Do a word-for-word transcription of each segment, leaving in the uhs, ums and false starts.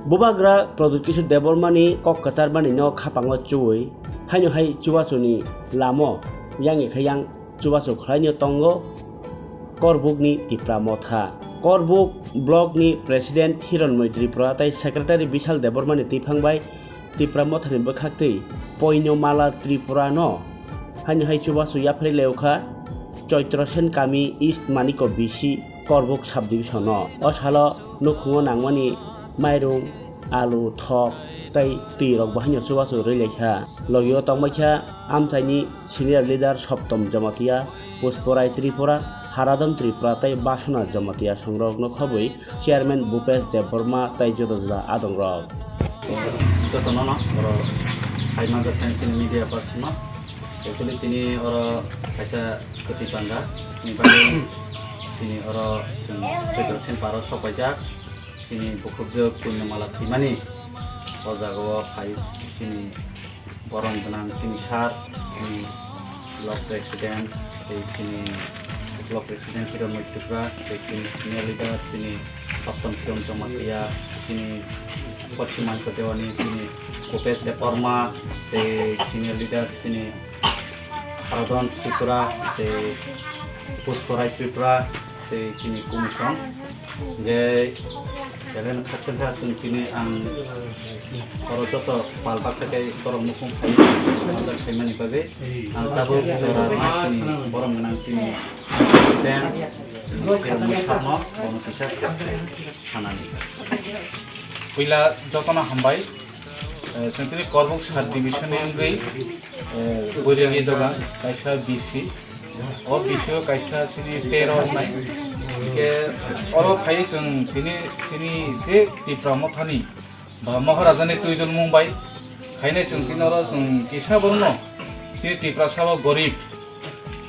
Bubagra Pradyut Kishore Debbarmani kok kwcharmani no khapango chuwi, haino hai chubachu ni lamo yang ekha yang chubachu khwlaino tongo Korbuk ni Tipra Motha. Korbuk block ni president Hiranmoy Tripura tei secretary Bishal Debbarmani twiphang bai Tipra Motha ni bwkhaktwi Poino Mala Tripura no haino hai chubachu yapharwi lai kha Choitro Sen kami East Maniko B C Korbuk subdivision o. O salo nukhungo nangmani mairung, alu, thok tei twi rok bo haino chubachu rwi lai kha. Logi o tongbai kha amchaini senior leader Soptom Jamatia, Pushporai Tripura, Haradon Tripura tei Basona Jamatia songrok no khobwi chairman Bhupesh Debbarma tei juda juda adong rok. Jotono no oro hai manjak thani chini media person no. Actually tini oro kaisa kwtwi panda ni bagwi tini oro chwng Choitro Sen paro sok paijak. Chini bukhukjwk Punyamala thwimani o jaga o phai chini borom gwnang chini sir, chini block president, tei chini block president Hiranmoy Tripura, tei chini senior leader chini Saptam Kiran Jamatia, chini Pachimanta Dewani, chini Bhupesh Debbarma, tei senior leader chini Haradon Tripura, tei Pushporai Tripura, tei chini Kumisong. Je, kelen khakchang kha chwng tini ang oro joto pal baksa khe borok nukhung phai manjak khaimani bagwi ang tabuk jora nai chini borom gwnang chini president chini Hiranmoy sir no bono kisa sanani. Puila jotono hambai, eh, chwng tini Korbuk sub division ni wngwi, eh, Boiregi dogan kaisa B C, o B C o kaisa chini tero wngnai. Hingke oro phai chwng tini chini je Tipra Mothani ba Maharajani twi dulmung bai khainai chwng tini oro chwng kisa borokno chini Tiprasa o gorib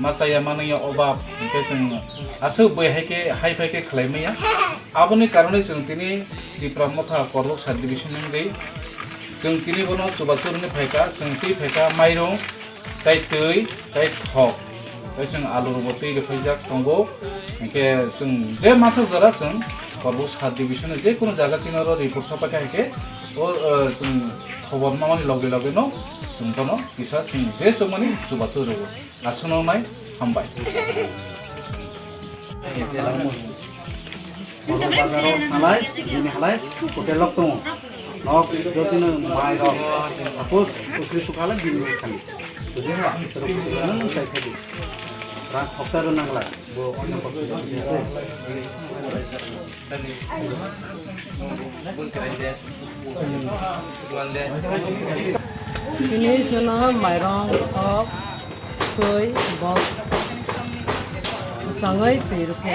ma chaya manwi ya obab, hingke chwng aswk bui hai khe, hai phai khe khlai maya. Aboni karonwi chwng tini Tipra Motha Korbuk sub division wngwi chwng tini bono chubachu rwni phaikha, chwng twi phaikha mairung, tei twi, tei thok, tei chwng alu rwbo twi rwphaijak tongo. Hingke chwng je manthogo jora chwng Korbuk sub division ni je kunu jaga chini oro report sopaikha hingke o, eh, chwng khobor mamani loge loge no chwng bono kisa chwng je chukmani chubachu rwo. Aswkno nai hambai. Bazar o halai, bini halai, hotel rok tongo. Nok jotino mai rok, suppose, ukri sukha halai bini khani. Buji ha, terus nang sai khadi. Rang khoksa ro nangla, bo onno khoksa ro. Tini sono mairong, thok, twi, bok. Changwi twi rwkhe.